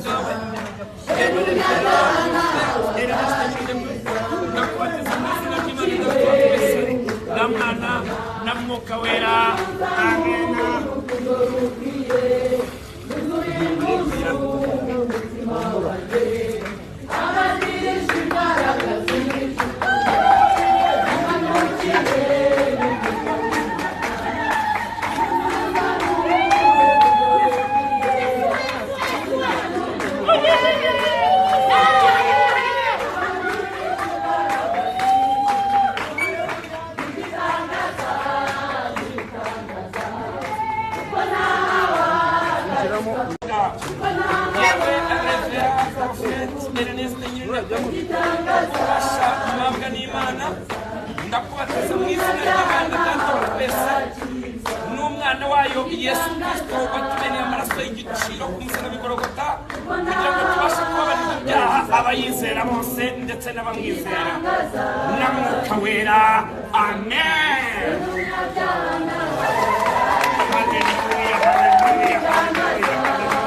bwawe. Ndakubatiza mu izina ry'Imana Data wa twese na Mwana na Mwuka Wera. Amen. Yewe Reverend Prophet Ernest Nyirindekwe, ububasha mpabwa n'Imana, ndakubatiza mu izina ry'Imana Data wa twese n'Umwana wayo Yesu Kristo, watumeneye amaraso y'igiciro ku musaraba i Gologota, kugira ngo tubashe kubabarirwa ibyaha, abayizera bose ndetse n'abamwizera, na Mwuka Wera. Amen. Haleluya, haleluya, haleluya, haleluya.